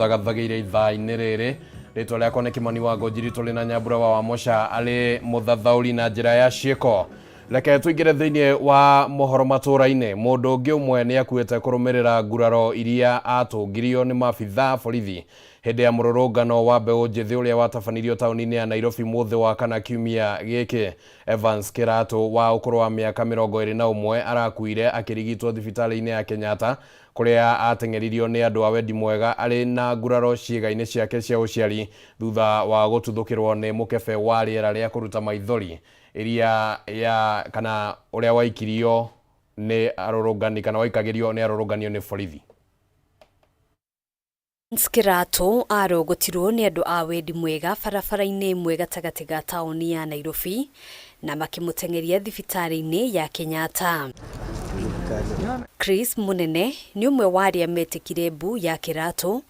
Thagathagĩire ithaa-inĩ rĩrĩ. Rĩtwa rĩakwa nĩ Kĩmani wa Ngũnjiri, tũrĩ na Nyambura wa Wamũca arĩ mũthathaũri na njĩra ya ciĩko. Reke tũingĩre thĩinĩ wa mohoro matũũra-inĩ. Mũndũ ũngĩ ũmwe nĩ akuĩte kũrũmĩrĩra nguraro iria atũngirio nĩ maabithaa borithi hĩndĩ ya mũrũrũngano wa mbeũ njĩthĩ ũrĩa watabanirio taũni-inĩ ya Nairobi mũthĩ wa kana kiumia gĩkĩ. Evans Kĩratũ wa ũkũrũ wa mĩaka 21 arakuire akĩrigitwo thibitarĩ-inĩ ya Kenyatta kũrĩa ateng'eririo nĩ andũ a wendi mwega arĩ na nguraro ciĩga-inĩ ciake cia ũciari thutha wa gũtuthũkĩrwo nĩ mũkebe wa rĩera rĩa kũruta maithori iria ya kana ũrĩa waikirio nĩ arũrũngani kana waikagĩrio nĩ arũrũnganio nĩ borithi. Kĩratũ arogotirwo nĩ andũ a wendi mwega barabara-inĩ ĩmwe gatagatĩ ga taũni ya Nairobi na makĩmũteng'eria thibitarĩ-inĩ ya Kenyatta. Chris Munene nĩ ũmwe wa arĩa metĩkire mbu ya Kĩratũ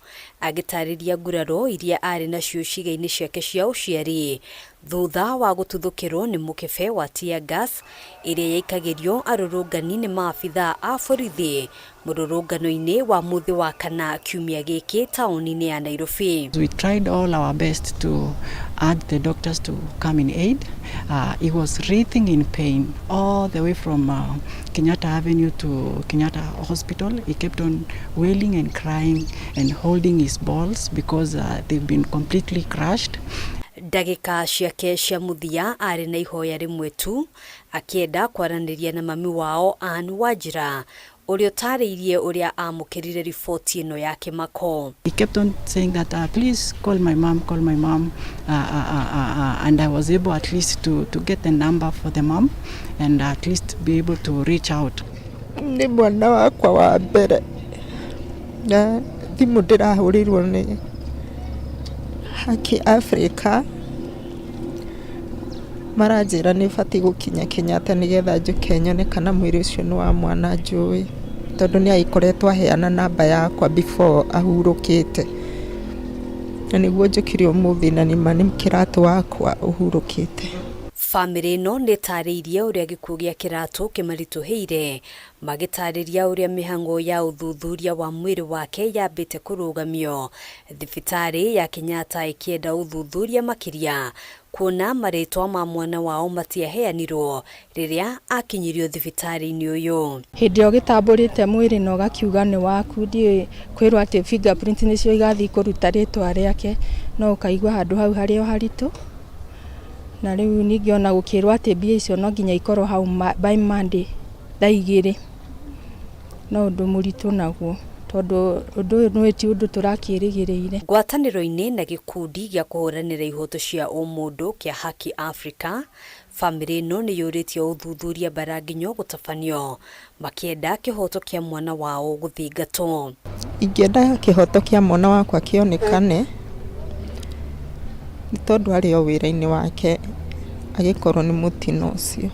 agĩtarĩria nguraro iria arĩ nacio ciĩga-inĩ ciake cia ũciari thutha wa gũtuthũkĩrwo nĩ mũkebe wa tear gas ĩrĩa yaikagĩrio arũrũngani nĩ maabithaa a borithi mũrũrũngano-inĩ wa mũthĩ wa kana kiumia gĩkĩ taũni-inĩ ya Nairobi. We tried all our best to urge the doctors to come in aid. He was writhing in pain all the way from Kenyatta Avenue to Kenyatta Hospital. He kept on wailing and crying and holding his balls because they've been completely crushed. Ndagĩka ciake cia mũthia arĩ na ihoya rĩmwe tu, akĩenda kwaranĩria na mami wao Ann Wanjira ũrĩa ũtarĩirie ũrĩa amũkĩrire riboti ĩno ya kĩmako. He kept on saying that, please call my mom, call my mom. And I was able at least to get the number for the mom and at least be able to reach out. Nĩ mwana wakwa wa mbere na thimũ ndĩrahũrĩirwo nĩ Haki Africa, maranjĩra nĩ batiĩ gũkinya Kenyatta nĩgetha njũke nyone kana mwĩrĩ ũcio nĩ wa mwana njũĩ, tondũ nĩ agĩkoretwo aheana namba yakwa before ahurũkĩte, na nĩguo njũkire ũmũthĩ na nĩma nĩ Kĩratũ wakwa ũhurũkĩte. Bamĩrĩ ĩno nĩ ĩtarĩirie ũrĩa gĩkuũ gĩa Kĩratũ kĩmaritũhĩire, magĩtarĩria ũrĩa mĩhang'o ya ũthuthuria wa mwĩrĩ wake yambĩte kũrũgamio thibitarĩ ya Kenyatta ĩkĩenda ũthuthuria makĩria kuona marĩtwa ma mwana wao matiaheanirwo rĩrĩa akinyirio thibitarĩ-inĩ ũyũ. Hĩndĩ ĩyo gĩtambũrĩte mwĩrĩ na ũgakiuga nĩ waku, ndiũĩ kwĩrwo atĩ fingerprint nĩcio igathiĩ kũruta rĩtwa rĩake, no ũkaigua handũ hau harĩ o haritũ. Na rĩu ningĩ ona gũkĩrwo atĩ mbia icio no nginya ikorwo hau by Monday thaa 2, no ũndũ mũritũ naguo tondũ ũndũ ũyũ nĩ ti ũndũ tũrakĩrĩgĩrĩire. Ngwatanĩro-inĩ na gĩkundi gĩa kũhũranĩra ihoto cia ũmũndũ kĩa Haki Africa, bamĩrĩ ĩno nĩ yũrĩtie ũthuthuria mbaranginyo gũtabanio makĩenda kĩhoto kĩa mwana wao gũthingatwo. Ingĩenda kĩhoto kĩa mwana wakwa kĩonekane, nĩ tondũ arĩ o wĩra-inĩ wake agĩkorwo nĩ mũtino ũcio.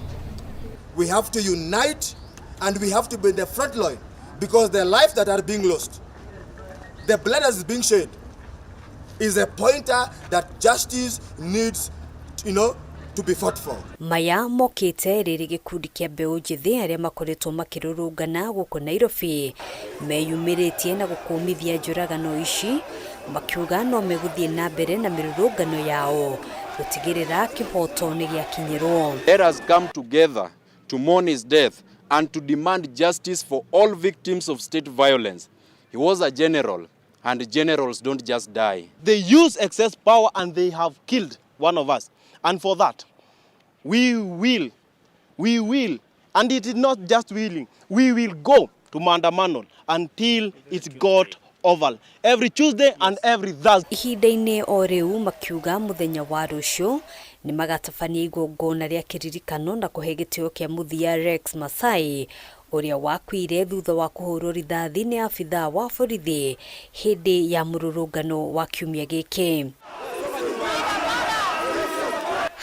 We have to unite and we have to be in the front line because the lives that are being lost, the blood that is being shed, is a pointer that justice needs to be fought for. Maya mokĩte rĩrĩ gĩkundi kĩa mbeũ njĩthĩ arĩa makoretwo makĩrũrũngana gũkũ Nairobi meyumĩrĩtie na gũkũmithia njũragano ici, makiuga no megũthiĩ na mbere na mĩrũrũngano yao gũtigĩrĩra kĩhoto nĩ gĩakinyĩrwo. Let us come together to mourn his death and to demand justice for all victims of state violence. He was a general, and generals don't just die. They use excess power and they have killed one of us. And for that, we will, and it is not just willing, we will go to maandamano until it got over. Every Tuesday and every Thursday. Ihinda-inĩ o rĩu makiuga mũthenya wa rũciũ nĩ magatabania igongona rĩa kĩririkano na kũhe gĩtĩo kĩa mũthia Rex Masai ũrĩa wakuire thutha wa kũhũrwo rithathi nĩ abithaa wa borithi hĩndĩ ya mũrũrũngano wa kiumia gĩkĩ.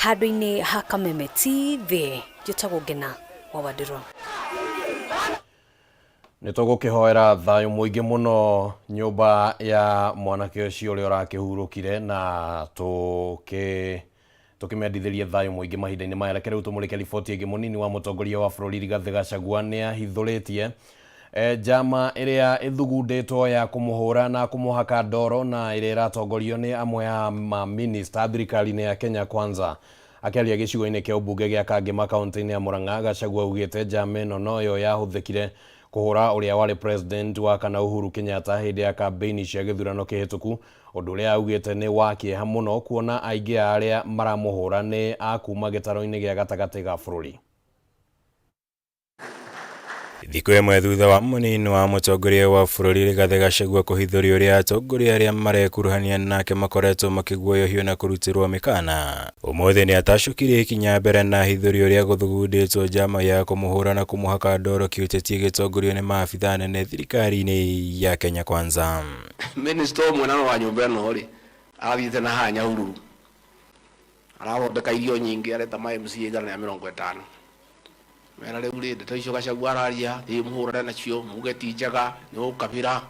Handũ-inĩ ha Kameme TV, njĩtagwo Ngena wa Wandirũ. Nĩ tũgũkĩhoera thayũ mũingĩ mũno nyũmba ya mwanake ũcio ũrĩa ũrakĩhurũkire na tũkĩmendithĩrie thayũ mũingĩ mahinda-inĩ maya. Reke rĩu tũmũrĩke riboti ĩngĩ. Mũnini wa mũtongoria wa bũrũri Rigathĩ Gachagua nĩ ahithũrĩtie Njama ĩrĩa ĩthugundĩtwo ya kũmũhũra na kũmũhaka ndoro na ĩrĩa ĩratongorio nĩ amwe a mamĩnĩsta thirikari-inĩ ya Kenya Kwanza. Akĩaria gĩcigo-inĩ kĩa ũmbunge gĩa Kangema kaunti-inĩ ya Murang'a, Gachagua augĩte njama ĩno noyo yahũthĩkire kũhũra ũrĩa warĩ president wa kana Uhuru Kenyatta hĩndĩ ya kambĩini cia gĩthurano kĩhĩtũku, ũndũ ũrĩa augĩte nĩ wa kĩeha mũno kuona aingĩ a arĩa maramũhũra nĩ a kuma gĩtaro-inĩ gĩa gatagatĩ ga bũrũri. Thikũ ĩmwe thutha wa mũnini wa mũtongoria wa bũrũri Rigathĩ Gachagua kũhithũria ũrĩa atongoria arĩa marekuruhania nake makoretwo makĩguoyohio na kũrutĩrwo mĩkana, ũmũthĩ nĩ atacũkirie ikinya mbere na ahithũria ũrĩa gũthugundĩtwo njama ya kũmũhũra na kũmũhaka ndoro kĩũteti ĩgĩtongorio nĩ maabithaa anene thirikari-inĩ ya Kenya Kwanza. Minister ũmwe na wa nyũmba ĩno rĩ, arathiĩte na haha Nyahururu, arathondeka irio nyingĩ, areta ma MCA 150. Mera rĩu rĩ, ndeto icio Gachagua araria, thiĩ mũhũrane nacio, muge ti njega, nĩ ũkabira.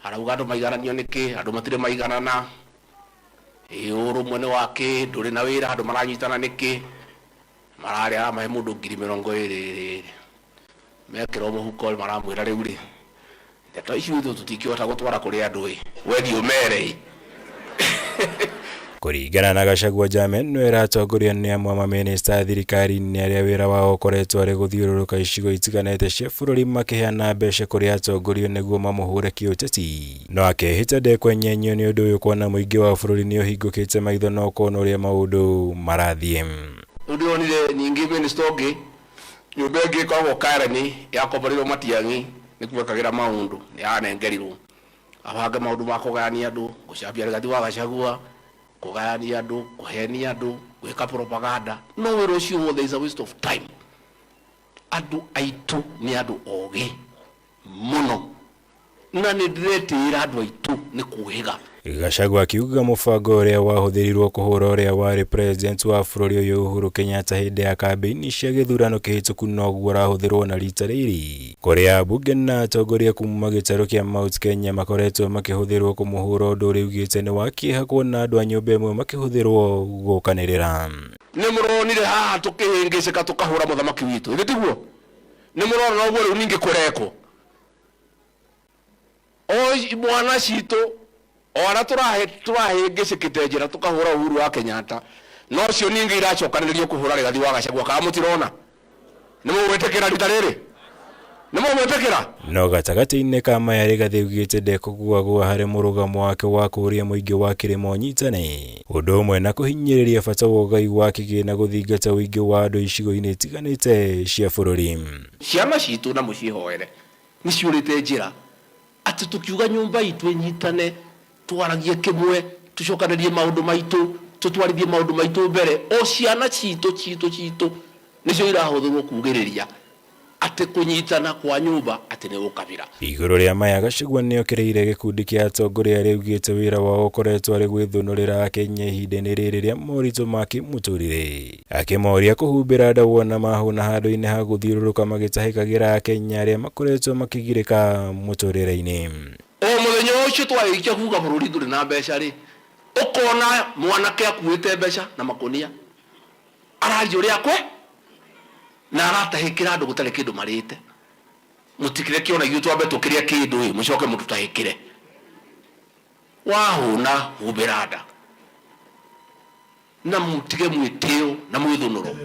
Arauga andũ maigananio nĩkĩ, andũ matirĩ maiganana. Ĩ ũrũmwe nĩ wa kĩ, ndũrĩ na wĩra, andũ maranyitana nĩkĩ. Mararĩa aramahe mũndũ 20,000. Mekĩrwo mũhuko maramwĩra rĩu rĩ, ndeto icio ithuĩ tũtingĩhota gũtwara kũrĩ andũ ĩ, we thiĩ ũmere ĩ. Kũringana na Gachagua, njama ĩno ĩratongorio nĩ amwe a mamĩnĩsta thirikari-inĩ arĩa wĩra wao ũkoretwo arĩ gũthiũrũrũka icigo itiganĩte cia bũrũri makĩheana mbeca kũrĩ atongoria nĩguo mamũhũre kĩũteti. No akehĩta ndekwenyenyio nĩ ũndũ ũyũ kuona mũingĩ wa bũrũri nĩ ũhingũkĩte maitho na ũkona ũrĩa maũndũ marathiĩ. Rĩu ndĩronire ningĩ minister ũngĩ nyũmba ĩngĩ ĩkoragwo Karen yakomboreirwo Matiang'i nĩkuo ekagĩra maũndũ, nĩ yanengerirwo abange maũndũ ma kũgayania andũ, gũcambia Rigathi wa Gachagua, kũgayania andũ, kũhenia andũ, gwĩka propaganda. No wĩra ũcio wothe is a waste of time. Andũ aitũ nĩ andũ ogĩ mũno na nĩ ndĩretĩĩra andũ aitũ nĩ kũhĩga. Gachagua akiuga mũbango ũrĩa wahũthĩrirwo kũhũra ũrĩa warĩ president wa bũrũri ũyũ Uhuru Kenyatta hĩndĩ ya kambĩini cia gĩthurano kĩhĩtũku noguo ũrahũthĩrwo na rita rĩrĩ, kũrĩa ambunge na atongoria kuma gĩtarũ kĩa Mount Kenya makoretwo makĩhũthĩrwo kũmũhũra, ũndũ ũrĩa augĩte nĩ wa kĩeha kuona andũ a nyũmba ĩmwe makĩhũthĩrwo gũkanĩrĩra. Nĩ mũronire haha tũkĩhĩngĩcĩka tũkahũra mũthamaki witũ, ithĩ tiguo? Nĩ mũrona noguo rĩu ningĩ kũrekwo o mwana citũ o arĩa tũrahĩngĩcĩkĩte njĩra tũkahũra Uhuru wa Kenyatta, no cio ningĩ iracokanĩrĩrio kũhũra Rigathi wa Gachagua. Kana mũtirona? Nĩ mũgwĩtĩkĩra rita rĩrĩ? Nĩ mũgwĩtĩkĩra? No gatagatĩ-inĩ ka maya, Rigathi augĩte ndekũgũagũa harĩ mũrũgamo wake wa kũũria mũingĩ wa kĩrĩma ũnyitane, ũndũ ũmwe na kũhinyĩrĩria bata wa ũgai wa kĩgĩna gũthingata ũingĩ wa andũ icigo-inĩ itiganĩte cia bũrũri. Ciana citũ na mũciĩhoere nĩ ciũrĩte njĩra atĩ tũkiuga nyũmba itũ ĩnyitane, twaragie kĩmwe, tũcokanĩrie maũndũ maitũ, tũtwarithie maũndũ maitũ mbere. O ciana citũ citũ citũ nĩcio irahũthĩrwo kugĩrĩria atĩ kũnyitana kwa nyũmba atĩ nĩ ũkabira. Igũrũ rĩa maya, Gachagua nĩokĩrĩire gĩkundi kĩa atongoria arĩa augĩte wĩra wao ũkoretwo arĩ gwĩthũnũrĩra Akenya ihinda-inĩ rĩrĩ rĩa moritũ ma kĩmũtũrĩre, akĩmoria kũhumbĩra nda wona mahũna handũ-inĩ ha gũthiũrũrũka magĩtahĩkagĩra Akenya arĩa makoretwo makĩgirĩka mũtũrĩre-inĩ. O mũthenya ũcio twarĩkia kuga bũrũri ndũrĩ na mbeca rĩ, ũkona mwanake akuĩte mbeca na makũnia araria ũrĩa kwe na aratahĩkĩra andũ gũtarĩ kĩndũ marĩte. Mũtikire kĩona ithuĩ twambe tũkĩrĩa kĩndũ ĩ, mũcoke mũtũtahĩkĩre. Wahũna humbĩra nda na mũtige mwĩtĩo na mwĩthũnũro.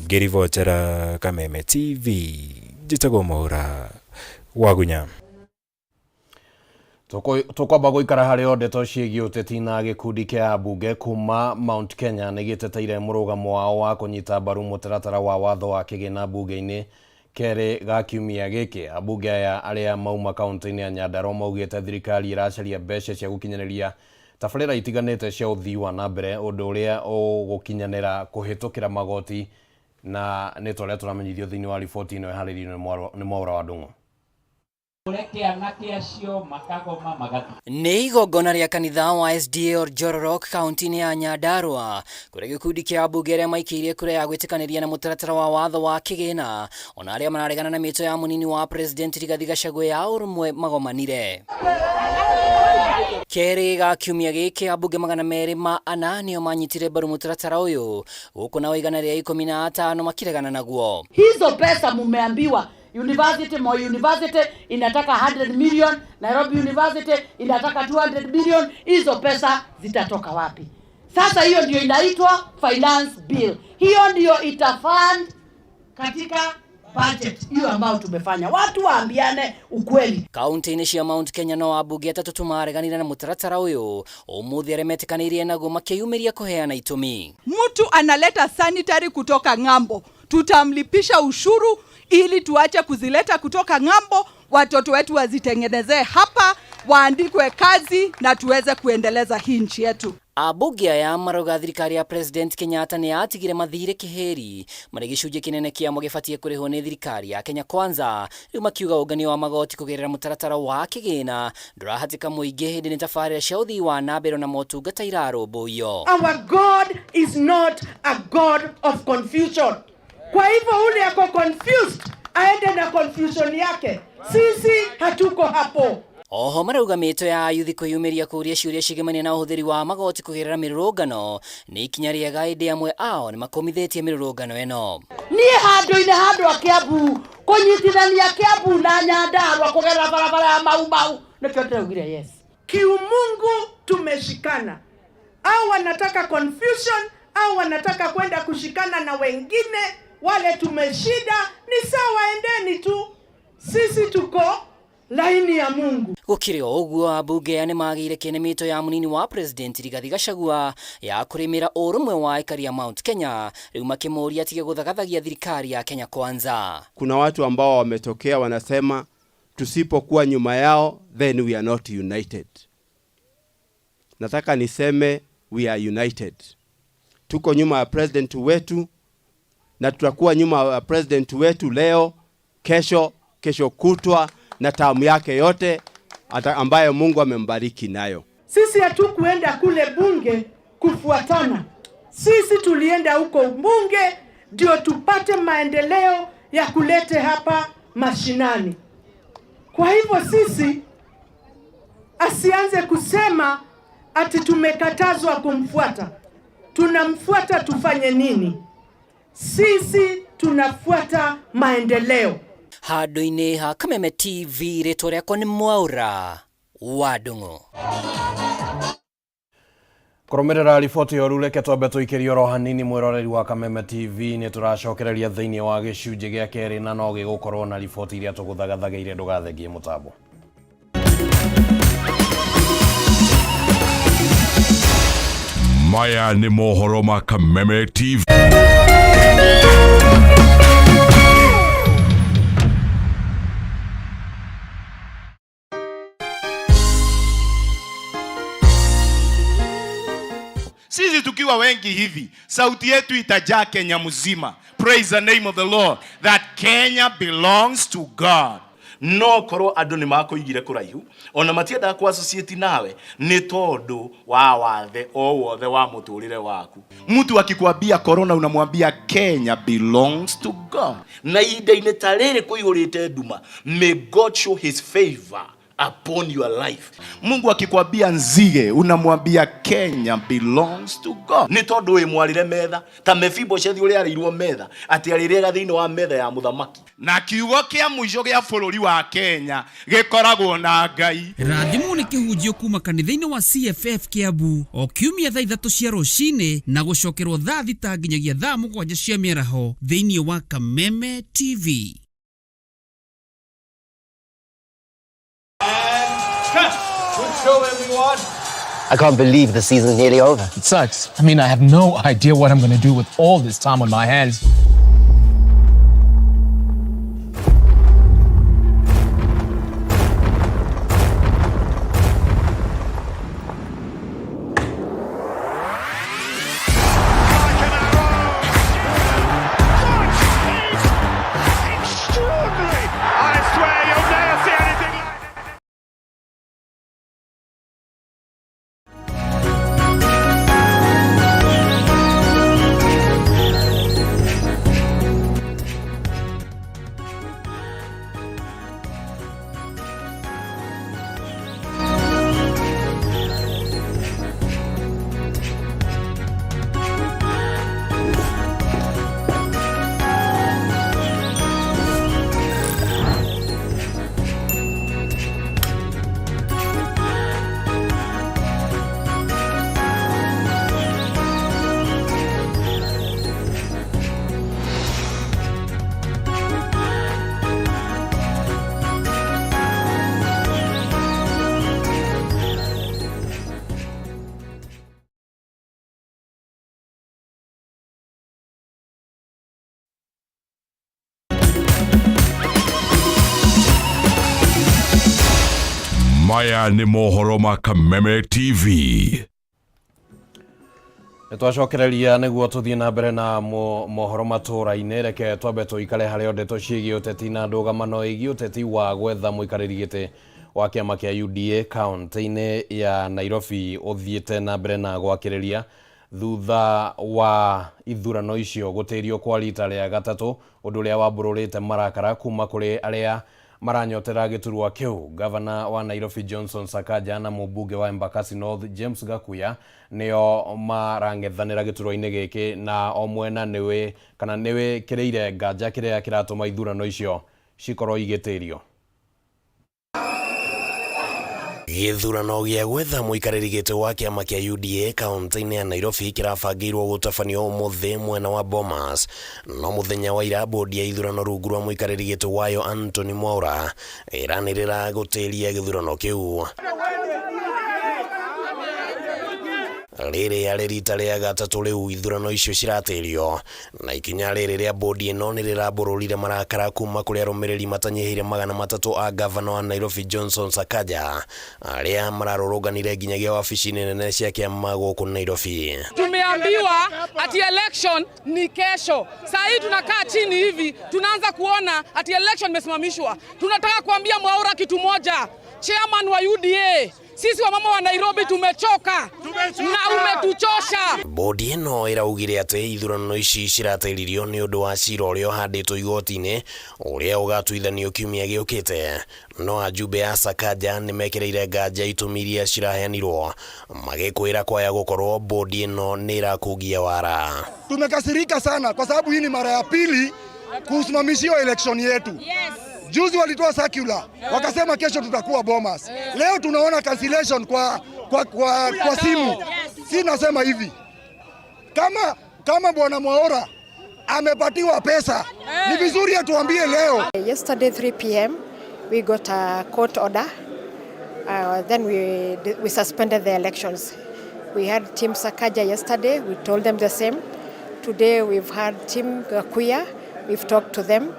Ngĩribotera Kameme TV, njĩtagwo Mwaura Wagunya. Tũkwamba gũikara harĩ o ndeto ciĩgiĩ ũteti na gĩkundi kĩa ambunge kuma Mount Kenya nĩ gĩteteire mũrũgamo wao wa kũnyita mbaru mũtaratara wa watho wa kĩgĩna mbunge-inĩ kerĩ ga kiumia gĩkĩ. Ambunge aya arĩa mauma kaunti-inĩ ya Nyandarua maugĩte thirikari ĩracaria mbeca cia gũkinyanĩria tabarĩra itiganĩte cia ũthii wa na mbere, ũndũ ũrĩa ũgũkinyanĩra kũhĩtũkĩra magoti, na nĩ ta ũrĩa tũramenyithio thĩinĩ wa riboti ĩno ĩharĩrĩirio nĩ Mwaura wa Ndung'u. Nĩ igongona rĩa kanitha wa SDA Oljororok kaunti-inĩ ya Nyandarua, kũrĩa gĩkundi kĩa ambunge arĩa maikĩirie kura ya gwĩtĩkanĩria na mũtaratara wa watho wa kĩgĩna ona arĩa mararegana na mĩto ya mũnini wa president Rigathi Gachagua ya ũrũmwe magomanire. Kerĩ ga kiumia gĩkĩ, ambunge 204 nĩo manyitire mbaru mũtaratara ũyũ, gũkũ nao 115 makiregana naguo. Hizo pesa mumeambiwa University, Moi University inataka 100 million, Nairobi University inataka 200 million. Hizo pesa zitatoka wapi? Sasa hiyo ndio inaitwa finance bill, hiyo ndio itafund katika budget hiyo ambayo tumefanya. Watu waambiane ukweli. Kaunti-inĩ cia Mount Kenya no ambunge atatũ tu mareganire na mũtaratara ũyũ ũmũthĩ arĩa metĩkanĩirie naguo makĩyumĩria kũheana itũmi. Mtu analeta sanitary kutoka ng'ambo, tutamlipisha ushuru ili tuache kuzileta kutoka ng'ambo, watoto wetu wazitengenezee hapa, waandikwe kazi na tuweze kuendeleza hii nchi yetu. Ambunge aya marauga thirikari ya President Kenyatta nĩ yatigire mathirĩ kĩhĩri marĩ gĩcunjĩ kĩnene kĩamo gĩbatiĩ kũrĩhwo nĩ thirikari ya Kenya Kwanza, rĩu makiuga ũngania wa magoti kũgerera mũtaratara wa kĩgĩna ndũrahatĩka mũingĩ hĩndĩ nĩ tabarĩra cia ũthii wa na mbere na motungata irarũmbũiyo. Our God is not a God of confusion. Kwa hivyo ule ako confused aende na confusion yake, sisi hatuko hapo. Oho marauga mĩto ya ayuthi kwĩyumĩria kũũria ciũria cigemania na ũhũthĩri wa magoti kũgerera mĩrũrũngano nĩ ikinya rĩega, ĩndĩ amwe ao nĩ makũmithĩtie mĩrũrũngano ĩno. Niĩ handũ-inĩ handũ a Kiambu kũnyitithania Kiambu na Nyandarua kũgerera barabara ya Mau Mau, nĩkĩo ndĩraugire yes. Kiumungu tumeshikana, au wanataka confusion au wanataka kwenda kushikana na wengine wale tumeshida, ni sawa, endeni tu, sisi tuko laini ya Mungu. Gũkĩrĩ o ũguo ambunge aya nĩmagĩire kĩene mĩto ya mũnini wa President Rigathi Gachagua ya kũrĩmĩra ũrũmwe wa aikari a Mount Kenya, rĩu makĩmũũria atige gũthagathagia thirikari ya Kenya Kwanza. Kuna watu ambao wametokea wanasema tusipokuwa nyuma yao then we are not united. Nataka niseme we are united. Tuko nyuma ya president wetu na tutakuwa nyuma ya president wetu leo, kesho, kesho kutwa na tamu yake yote ambayo Mungu amembariki nayo. Sisi hatukuenda kule bunge kufuatana, sisi tulienda huko bunge ndio tupate maendeleo ya kulete hapa mashinani. Kwa hivyo sisi asianze kusema ati tumekatazwa kumfuata. Tunamfuata tufanye nini? Sisi tunafuata maendeleo. Handũ-inĩ ha Kameme TV rĩtwa rĩakwa nĩ Mwaura wa Ndung'u. Kũrũmĩrĩra riboti ĩyo rĩu reke twambe tũikĩrie oro hanini mwĩroreri wa Kameme TV nĩ tũracokereria thĩinĩ wa gĩcunjĩ gĩa kerĩ na no gĩgũkorwo na riboti iria tũgũthagathageire ndũgathengie mũtambo. Maya nĩ mohoro ma Kameme TV. Sisi tukiwa wengi hivi, sauti yetu itajaa Kenya mzima. Praise the name of the Lord that Kenya belongs to God. No korwo andu ni makuigire kuraihu ona matiendaga ku associate nawe ni tondu wa wathe o wothe wa muturire waku. Mtu akikwambia corona unamwambia Kenya belongs to God. Na ihinda-inĩ ta rĩrĩ kũihũrĩte nduma, may God show his favor upon your life. Mungu akikwambia nzige unamwambia Kenya belongs to God. Ni tondu wi mwarire metha ta Mefiboshethi uria arĩirwo metha ati arĩrĩaga thĩinĩ wa metha ya mũthamaki. Na kiugo kĩa mũico gĩa bũrũri wa Kenya gĩkoragwo na Ngai. Rathimwo nĩ kĩhunjio kuma kanitha-inĩ wa CFF Kiambu o kiumia thaa 3 cia rũcinĩ na gũcokerwo thaa 6 nginyagia thaa 7 cia mĩaraho thĩinĩ wa Kameme TV. Good show, everyone. I can't believe the season's nearly over. It sucks. I mean, I have no idea what I'm going to do with all this time on my hands. Extraordinary! I swear you'll never see anything like Maya nĩ mohoro ma Kameme TV. Nĩ twacokereria nĩguo tũthiĩ na mbere na mohoro matũũra-inĩ. Reke twambe tũikare harĩ o ndeto ciĩgiĩ ũteti na ndũgamano ĩgiĩ ũteti wa gwetha mũikarĩri gĩtĩ wa kĩama kĩa UDA kaunti-inĩ ya Nairobi ũthiĩte na mbere na gwakĩrĩria thutha wa ithurano icio gũtĩrio kwa rita rĩa gatatũ, ũndũ ũrĩa wambũrũrĩte marakara kuma kũrĩ arĩa maranyotera gĩturwa kĩu. Gavana wa Nairobi Johnson Sakaja na mũmbunge wa Embakasi North James Gakuya nĩo marang'ethanĩra gĩturwa-inĩ gĩkĩ, na o mwena nĩwĩ kana nĩwĩkĩrĩire nganja kĩrĩa kĩratũma ithurano icio cikorwo igĩtĩrio. Gĩthurano gĩa gwetha mũikarĩri gĩtĩ wa kĩama kĩa UDA kaunti-inĩ ya Nairobi kĩrabangĩirwo gũtabanio ũmũthĩ mwena wa Bomas, no mũthenya wa ira bodi ya ithurano rungu rwa mũikarĩri gĩtĩ wayo Anthony Mwaura ĩranĩrĩra gũtĩria gĩthurano kĩu. Rĩrĩ yarĩ rita rĩa gatatũ rĩu ithurano icio ciratĩrio, na ikinya rĩrĩ rĩa bodi ĩno nĩ rĩrambũrũrire marakara kuma kũrĩ arũmĩrĩri matanyihĩire 300 a gavana wa Nairobi Johnson Sakaja arĩa mararũrũnganire nginyagia wabici-inĩ nene cia kĩama gũkũ Nairobi. Tumeambiwa ati election ni kesho. Saa hii tunakaa chini hivi tunaanza kuona ati election imesimamishwa. Tunataka kuambia Mwaura kitu moja, chairman wa UDA, sisi wamama wa Nairobi tumechoka na umetuchosha. Bodi ĩno ĩraugire atĩ ithurano ici ciratĩririo nĩ ũndũ wa cira ũrĩa ũhandĩtwo igoti-inĩ ũrĩa ũgatuithanio kiumia gĩũkĩte, no ajumbe a Sakaja nĩ mekĩrĩire nganja itũmi iria ciraheanirwo magĩkwĩra kwaya gũkorwo bodi ĩno nĩ ĩrakungia wara. Tumekasirika sana kwa sababu hii ni mara ya pili kusimamishiwa election yetu. Juzi walitoa circular wakasema kesho tutakuwa Bomas. Leo tunaona cancellation kwa simu. Si nasema hivi, kama bwana Mwaura amepatiwa pesa ni vizuri atuambie leo. Yesterday 3 p.m. we got a court order. Then we suspended the elections. We had Team Sakaja yesterday. We told them the same. Today we've had Team Gakuya. We've talked to them.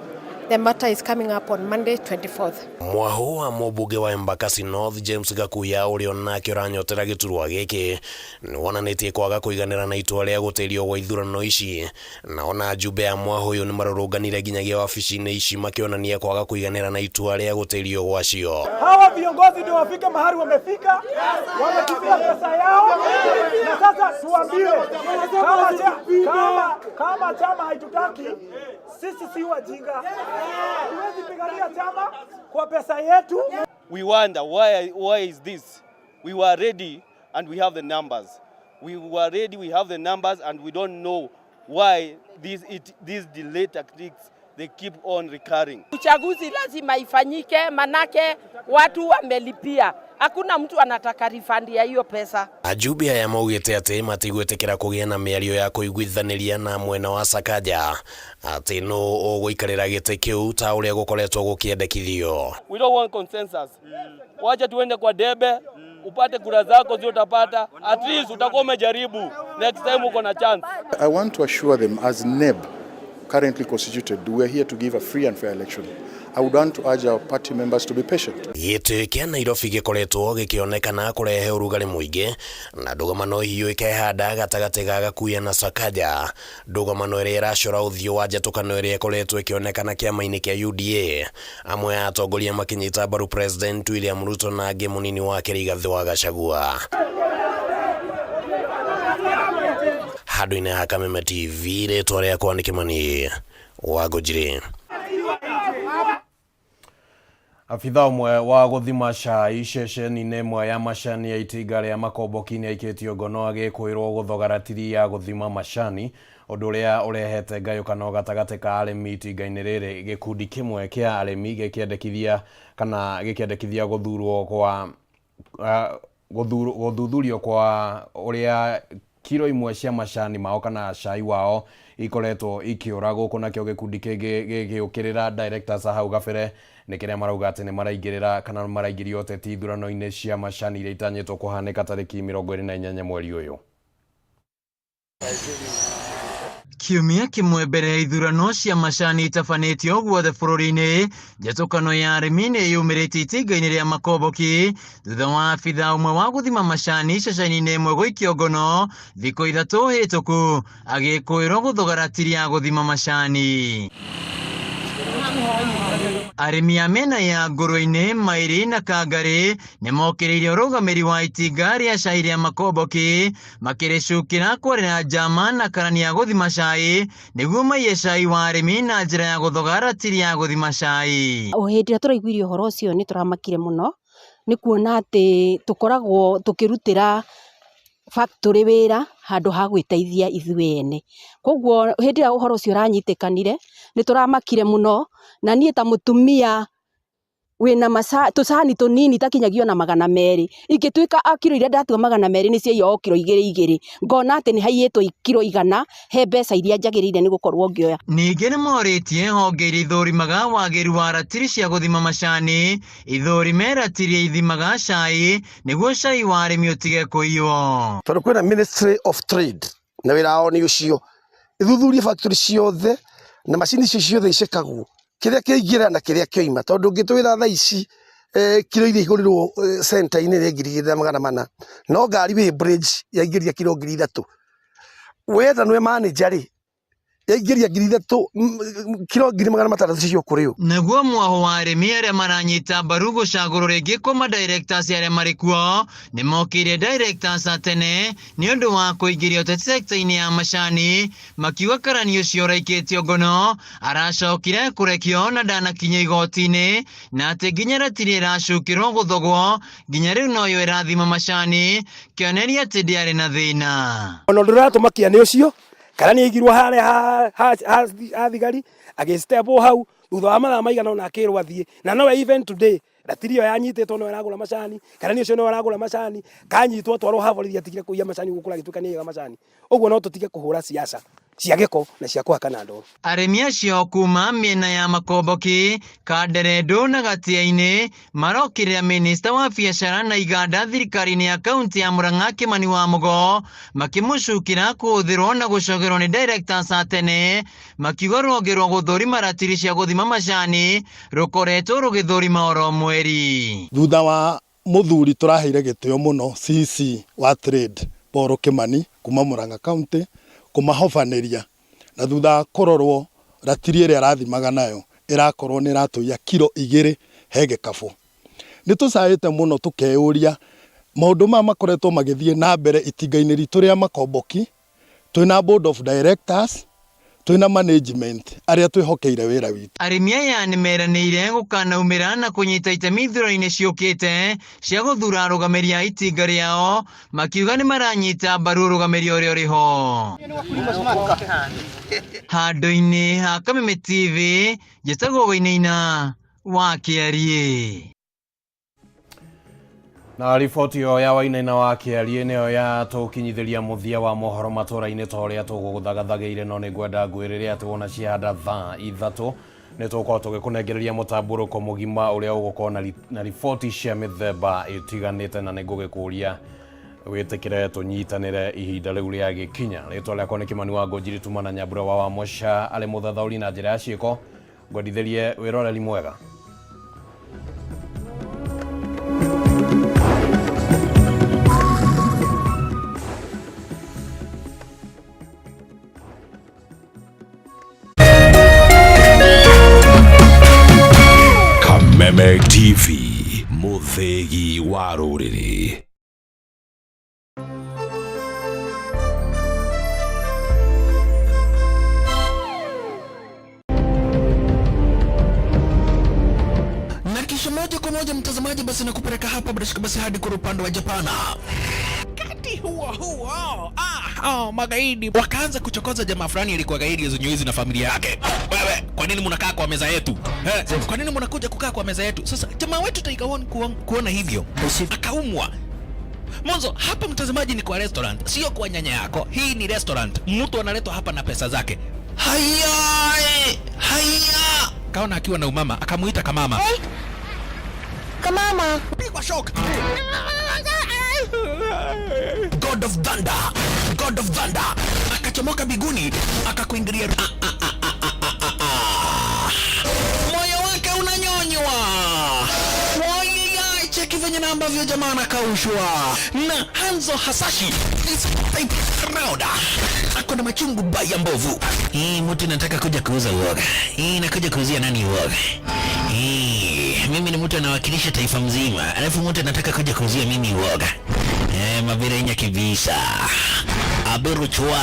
The matter is coming up on Monday 24th. Mwahu wa mũmbunge wa Embakasi North James Gakuya ũrĩa onake ũranyotera gĩturwa gĩkĩ nĩ wonanĩtie kwaga kũiganĩra na itua rĩa gũtĩrio gwa ithurano ici, na ona ajumbe a mwahu ũyũ nĩ marũrũnganire nginyagia wabici-inĩ ici makĩonania kwaga kũiganĩra na itua rĩa gũtĩrio gwacio. Hawa viongozi ndio wafike mahali wamefika, wametumia pesa yao, na sasa tuambiwe kama chama haitutaki sisi si wajinga. Huwezi pigania chama kwa pesa yetu. We wonder why is this? We were ready and we have the numbers. We were ready, we have the numbers, and we don't know why these delay tactics they keep on recurring. Uchaguzi lazima ifanyike manake watu wamelipia. Hakuna mtu anataka refund ya hiyo pesa. Ajumbe aya maugĩte atĩ matigwĩtĩkĩra kũgĩa na mĩario ya kũiguithanĩria na mwena wa Sakaja atĩ nũ ũgũikarĩra gĩtĩ kĩu ta ũrĩa gũkoretwo gũkĩendekithio. We don't want consensus. Wacha tuende kwa debe, upate kura zako zio utapata, at least utakuwa umejaribu. Next time uko na chance. I want to assure them as NEB currently constituted, we are here to give a free and fair election. I would want to urge our party members to be patient. Gĩtĩ kĩa Nairobi gĩkoretwo gĩkĩonekana kũrehe ũrugarĩ mũingĩ na ndũgamano hiũ ĩkehanda gatagatĩ ga Gakuya na Sakaja, ndũgamano ĩrĩa ĩracora ũthiũ wa njatũkano ĩrĩa ĩkoretwo ĩkĩonekana kĩama-inĩ kĩa UDA, amwe a atongoria makĩnyita mbaru President William Ruto na angĩ mũnini wake Rigathĩ wa Gachagua. Handũ-inĩ ha Kameme TV, rĩtwa rĩakwa nĩ Kĩmani wa Ngũnjiri. Abitha ũmwe wa gũthima cai ceceni-inĩ ĩmwe ya macani ya itinga rĩa Makomboki nĩ aikĩtio ngono agĩkwĩrwo gũthoga ratiri ya gũthima macani, ũndũ ũrĩa ũrehete ngayũkano gatagatĩ ka arĩmi itinga-inĩ rĩrĩ, gĩkundi kĩmwe kĩa arĩmi gĩkĩendekithia kana gĩkĩendekithia gũthurwo kwa gũthuthurio kwa ũrĩa kiro imwe cia macani mao kana cai wao ikoretwo ikĩũra gũkũ, nakĩo gĩkundi kĩngĩ gĩgĩũkĩrĩra directors hau gabere nĩ kĩrĩa marauga atĩ nĩ maraingĩrĩra kana maraingĩria ũteti ithurano-inĩ cia macani iria itanyĩtwo kũhanĩka tarĩki 28 mweri ũyũ. Kiumia kĩmwe mbere ya ithurano cia macani itabanĩtio guothe bũrũri-inĩ, njatũkano ya arĩmi nĩ yumĩrĩte itinga-inĩ rĩa Makomboki thutha wa abithaa ũmwe wa gũthima macani ceceni-inĩ ĩmwe gũikio ngono thikũ 3 hĩtũku agĩkũĩrwo gũthoga ratiri ya gũthima macani. Arĩmi a mĩena ya Ngũrwe-inĩ, Maĩri na Kangarĩ nĩmokĩrĩire ũrũgamĩri wa itinga rĩa cai rĩa Makomboki makĩrĩcukĩra kwarĩra njama na karani ya gũthima cai nĩguo maiye cai wa arĩmi na njĩra ya gũthoga ratiri ya gũthima cai. O hĩndĩ ĩrĩa tũraiguire ũhoro ũcio nĩ tũramakire mũno nĩ kuona atĩ tũkoragwo tũkĩrutĩra factory wĩra handũ ha gwĩteithia ithuĩ ene. Koguo hĩndĩ ĩrĩa ũhoro ũcio ũranyitĩkanire nĩ tũramakire mũno, na niĩ ta mũtumia wĩna tũcani tũnini takinyagia ona 200, ingĩtuĩka a kiro iria ndatua 200 nĩ ciaiyo o kiro 2 2, ngona atĩ nĩ haiyĩtwo kiro 100 he mbeca iria njagĩrĩire nĩ gũkorwo ngĩoya. Ningĩ nĩmorĩtie honge iria ithũrimaga wagĩrĩru wa ratiri cia gũthima macani ithũrime ratiri ithimaga cai nĩguo cai wa arĩmi ũtige kũiywo. Tondũ kwĩna Ministry of Trade na wĩra wao nĩ ũcio, ithuthurie factory ciothe na macini icio ciothe icekagwo kĩrĩa kĩaingĩra na kĩrĩa kĩoima, tondũ ũngĩtwĩra thaa ici kiro iria igũrĩrwo center-inĩ nĩ 2400, no ngari wĩ bridge yaingĩria kiro 3000, wetha nĩwe manager rĩ yaingĩria 3000, kiro 600 cio kũrĩ ũ. Naguo mwaho wa arĩmi arĩa maranyita mbaru gũcagũrwo rĩngĩ kwa madirectors arĩa marĩ kuo nĩmokĩire directors a tene nĩ ũndũ wa kũingĩria ũteti sector-inĩ ya macani, makiuga karani ũcio ũraikĩtio ngono aracokire kũrekio na ndanakinya igoti-inĩ, na atĩ nginya ratiri ĩracukĩrwo gũthogwo nginya rĩu noyo ĩrathima macani, kĩonereria atĩ ndĩarĩ na thĩna. Ona ũndũ ũratũmakia nĩ ũcio karani aigirwo harĩa ha thigari agĩstepwo hau thutha wa mathaa maigana ũna akĩrwo athiĩ, na nowe even today ratiri ĩyo yanyitĩtwo no ĩragũra macani, karani ũcio no aragũra macani, kanyitwo atwarwo ha borithi atigire kũiya macani gũkũ agĩtuĩka nĩ aiyaga macani. Ũguo no tũtige kũhũra siasa cia gĩko na cia kũhakana ndoro. Arĩmi acio kuma mĩena ya Makomboki, Kanderendũ na Gatia-inĩ marokĩrĩra minista wa biacara na iganda thirikari-inĩ ya kaunti ya Murang'a Kimani wa Mugo makĩmũcukĩra kũhũthĩrwo na gũcokerwo nĩ directors a tene, makiuga rũhonge rwa gũthũrima ratiri cia gũthima macani rũkoretwo rũgĩthũrima oro mweri. Thutha wa mũthuri tũraheire gĩtĩo mũno CC wa Trade Paul Kimani kuma Murang'a County kũmahobanĩria, na thutha wa kũrorwo ratiri ĩrĩa arathimaga nayo ĩrakorwo nĩ ĩratũiya kiro 2 he gĩkabũ. Nĩ tũcaĩte mũno tũkeyũria maũndũ maya makoretwo magĩthiĩ na mbere itinga-inĩ ritũ rĩa Makomboki, twĩna board of directors, twĩna management arĩa twĩhokeire wĩra witũ. Arĩmi aya nĩ meranĩire gũkanaumĩra na kũnyita itemi ithurano-inĩ ciũkĩte cia gũthura arũgamĩri a itinga rĩao, makiuga nĩ maranyita mbaru ũrũgamĩri ũrĩa ũrĩ ho. Handũ-inĩ ha Kameme TV, njĩtagwo Wainaina wa Kĩariĩ. Na riboti ĩyo ya Wainaina wa Kĩariĩ nĩyo yatũkinyithĩria mũthia wa mohoro matũra-inĩ ta ũrĩa tũgũgũthagathagĩire, no nĩngwenda ngwĩrĩre atĩ wona ciahanda thaa 3 nĩ tũgũkorwo tũgĩkũnengereria mũtambũrũko mũgima ũrĩa ũgũkorwo na riboti cia mĩthemba ĩtiganĩte, na nĩngũgĩkũria wĩtĩkĩre tũnyitanĩre ihinda rĩu rĩa gĩkinya. Rĩtwa rĩakwa nĩ Kimani wa Ngũnjiri Tuma na Nyambura wa Wamũca arĩ mũthathaũri na njĩra ya ciĩko. Ngwendithĩrie wĩroreri mwega. Kameme TV, mũthĩgi wa rũrĩrĩ. Na kisha moja kwa moja mtazamaji, basi nakupeleka hapa bila shaka basi hadi kwa upande wa Japana. Wakati huo huo, magaidi wakaanza kuchokoza jamaa fulani alikuwa gaidi zenye na familia yake. Wewe, kwa nini mnakaa kwa meza yetu? Kwa nini mnakuja kukaa kwa meza yetu? Sasa jamaa wetu Tiger One kuona hivyo akaumwa. Mwanzo hapa mtazamaji ni kwa restaurant, sio kwa nyanya yako. Hii ni restaurant. Mtu analetwa hapa na pesa zake. Haya, haya. Kaona akiwa na umama, akamuita kamama. Hey. Kamama. Pigwa shock. God of Thunder. God of Thunder. Akachomoka biguni akakuingilia. Ah, ah, ah, ah, ah, ah, ah. Moyo wake unanyonywa. Wayaya, cheki venye na ambavyo jamaa anakaushwa na Hanzo Hasashi this time round ako na machungu baya mbovu. Hii mtu nataka kuja kuuza uoga. Hii nakuja kuuzia nani uoga? Hii mimi ni mtu anawakilisha taifa mzima, alafu mtu anataka kuja kuuzia mimi uoga. Eh, mabirenya kibisa. Aberu chwa.